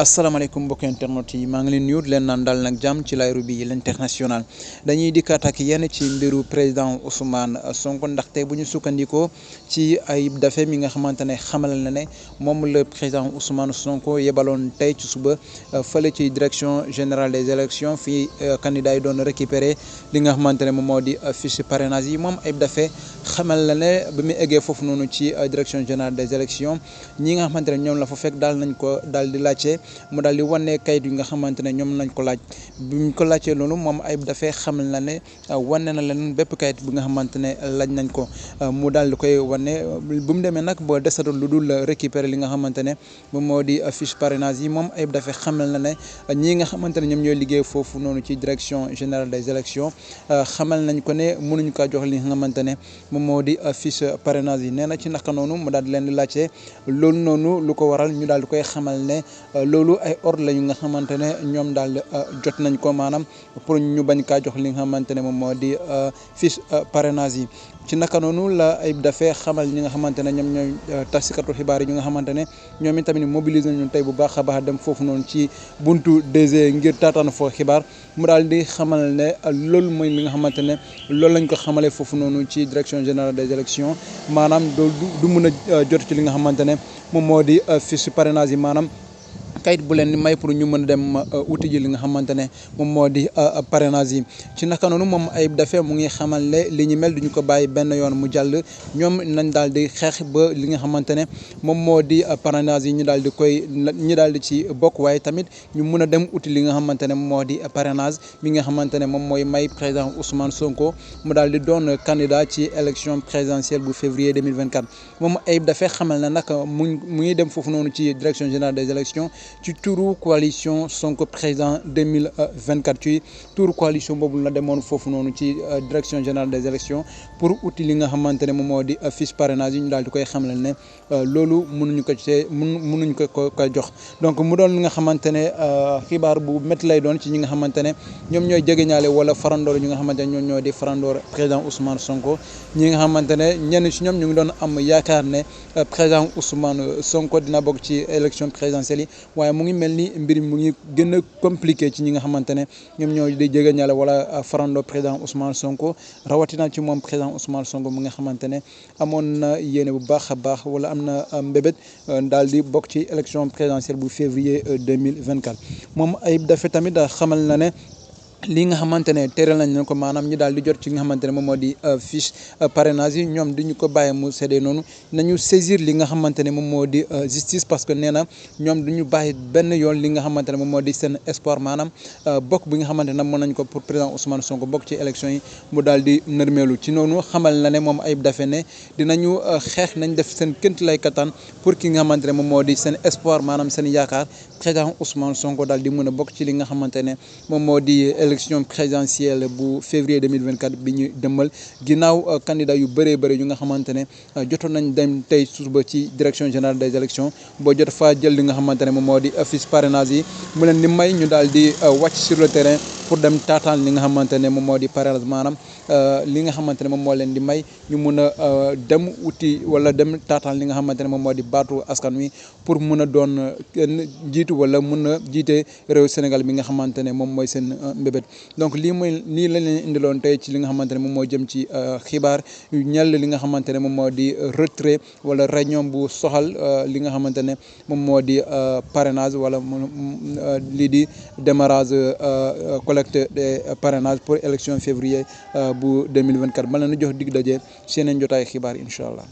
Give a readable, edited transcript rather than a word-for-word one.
asalaamaaleykum mbokki internet yi maa ngi leen nuyu leen naan dal nag jàmm ci Laye Roby l'international dañuy dikkaat ak yenn ci mbiru président Ousmane Sonko ndaxte bu ñu sukkandikoo ci Ayib Daffé mi nga xamante ne xamal na ne moom le président Ousmane Sonko yebaloon tey ci suba fële ci direction générale des élections fii candidat yi doon récupérer li nga xamante ne moom moo di fiche parrainage yi moom Ayib Daffé xamal na ne ba mu eggee foofu noonu ci direction générale des élections ñi nga xamante ne ñoom la fa fekk daal nañ ko daal di laajte mu daal di wane kayit yi nga xamante ne ñoom nañ ko laaj bi ñu ko laajtee loolu moom Ayib Daffé xamal na ne wane na leen bépp kayit bi nga xamante ne laaj nañ ko mu daal di koy wane bu mu demee nag ba desatul lu dul récupérer li nga xamante ne moom moo di fiche parrainage yi moom Ayib Daffé xamal na ne ñii nga xamante ne ñoom ñooy liggéey foofu noonu ci direction générale des élections xamal nañ ko ne mënuñu kaa jox li nga xamante ne moom moo di fiche parrainage yi nee na ci naka noonu mu daal di leen di laajte loolu noonu lu ko waral ñu daal di koy xamal ne loolu ay ordre la yu nga xamante ne ñoom daal jot nañ ko maanaam pour ñu bañ kaa jox li nga xamante ne moom moo di fiche parrainage yi ci naka noonu la Ayib Daffé xamal ñi nga xamante ne ñoom ñooy taskatu xibaar yi ñu nga xamante ne ñoom itamit mobiliser nañu tey bu baax a baax dem foofu noonu ci buntu DG ngir taataan foo xibaar mu daal di xamal ne loolu mooy li nga xamante ne loolu lañ ko xamalee foofu noonu ci direction générale des élections maanaam du mun a jot ci li nga xamante ne moom moo di fiche parrainage yi maanaam kayit bu leen di may pour ñu mën a dem uti ji li nga xamante ne moom moo di parrainage yi ci naka noonu moom Ayib Daffé mu ngi xamal ne li ñu mel duñu ko bàyyi benn yoon mu jàll ñoom nañ daal di xeex ba li nga xamante ne moom moo di parrainage yi ñu daal di koy ñu daal di ci bokk waaye tamit ñu mun a dem uti li nga xamante ne moom moo di parrainage mi nga xamante ne moom mooy may président Ousmane Sonko mu daal di doon candidat ci élection présidentielle bu février 2024 moom Ayib Daffé xamal na nag mu ngi dem foofu noonu ci direction générale des élections ci turu coalition Sonko président 2024 ci turu coalition boobu la demoon foofu noonu ci direction générale des élections pour uti li nga xamante ne moom moo di fiche parrainage yi ñu daal di koy xamle ne loolu mënuñu ko ci mënuñu ko jox donc mu doon li nga xamante ne xibaar bu métti lay doon ci ñi nga xamante ne ñoom ñooy jegeñaale wala farandoor ñi nga xamante ne ñoom ñoo di farandoor président Ousmane Sonko ñi nga xamante ne ñenn si ñoom ñu ngi doon am yaakaar ne président Ousmane Sonko dina bokk ci élection présidentielle yi waaye mu ngi mel ni mbir mu ngi gën a compliqué ci ñi nga xamante ne ñoom ñoo di jegeñaale wala farando président Ousmane Sonko rawatina ci moom président Ousmane Sonko mu nga xamante ne amoon na yéene bu baax a baax wala am na mbébét daal di bokk ci élection présidentielle bu février 2024 moom Ayib Daffé tamit xamal na ne li nga xamante ne teral nañ ko maanaam ñu daal di jot ci nga xamante ne moom moo di fiche parrainage yi ñoom duñu ko bàyyi mu séddee noonu nañu saisir li nga xamante ne moom moo di justice parce que nee na ñoom duñu bàyyi benn yoon li nga xamante ne moom moo di seen espoir maanaam bokk bi nga xamante ne mën nañ ko pour président Ousmane Sonko bokk ci élection yi mu daal di nërmeelu ci noonu xamal na ne moom Ayib Daffé ne dinañu xeex nañ def seen kënt lay kattan pour ki nga xamante ne moom moo di seen espoir maanaam seen yaakaar président Ousmane Sonko daal di mën a bokk ci li nga xamante ne moom moo di élection présidentielle bu février 2024 bi ñu demal ginnaaw candidat yu bëree bëri yu nga xamante ne jotoon nañ dem tey suba ci direction générale des élections boo jot faa jël li nga xamante ne moom moo di fiche parrainage yi mu leen di may ñu daal di wàcc sur le terrain pour dem taataan li nga xamante ne moom moo di parrainage maanaam li nga xamante ne moom moo leen di may ñu mun a dem uti wala dem taataan li nga xamante ne moom moo di baatu askan wi pour mun a doon kenn jiitu wala mun a jiite réew Sénégal bi nga xamante ne moom mooy seen mbébét donc lii lañ leen indiloon tey ci li nga xamante ne moom moo jëm ci xibaar yu ñel li nga xamante ne moom moo di retrait wala réunion bu soxal li nga xamante ne moom moo di parrainage wala lii di démarrage collecte des parrainages pour élection février bu 2024 ma leen jox dig daje seen jotaay xibaar incha allah.